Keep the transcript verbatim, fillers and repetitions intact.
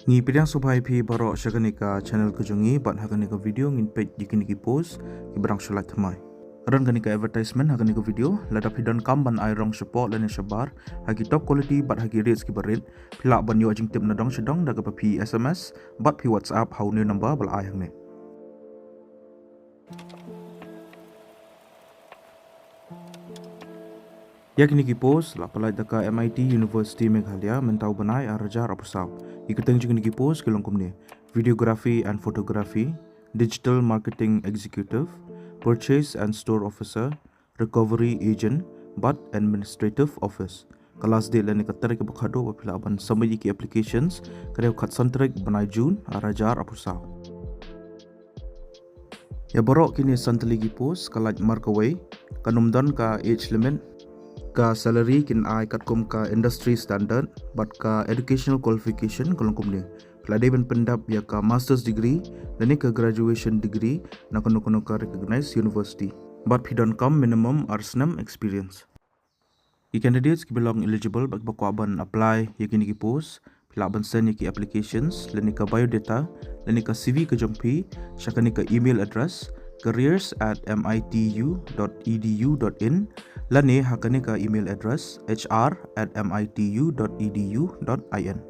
Ngi pdiang sngewbha ïa phi baroh sha kane ka channel ka jong ngi bad ha kane ka video ngin peit ïa kine ki post kiba dang shu lait thymmai. Don kane ka advertisement ha kane ka video, lada phi donkam ban ai rong shapoh lane shabar ha ki top quality bad ha ki rates kiba rit, phi lah ban ïoh jingtip nadong shadong da kaba phi S M S bad phi WhatsApp ha une u number ba la ai hangne. Ïa kine ki post la pynlait da ka M I T University Meghalaya mynta u bnai ar hajar arphew saw. Ki kyrteng jong kine ki post ki long kumne: Videography and Photography, Digital Marketing Executive, Purchase and Store Officer, Recovery Agent bad Administrative Office. Ka last date lane ka tarik ba khatduh ba phi lah ban submit ïa ki applications ka dei u khatsan tarik bnai June ar hajar arphew saw. Ïa baroh kine san tylli ki post ka lait markawei, kan ym don ka age limit, ka salary kin ai katkum ka industry standard bad ka educational qualification ka long kumne: phi la dei ban pyndap ïa ka master's degree lane ka graduation degree na kano kano ka recognized university bad phi donkam minimum ar snem experience. Ki candidates kiba long eligible bad kiba kwah ban apply ïa kine ki post, phi lah ban send ïa ki applications lane ka biodata lane ka C V ka jong phi sha kane ka email address: careers at M I T U dot E D U dot in, lane ha kane ka email address: H R at M I T U dot E D U dot in.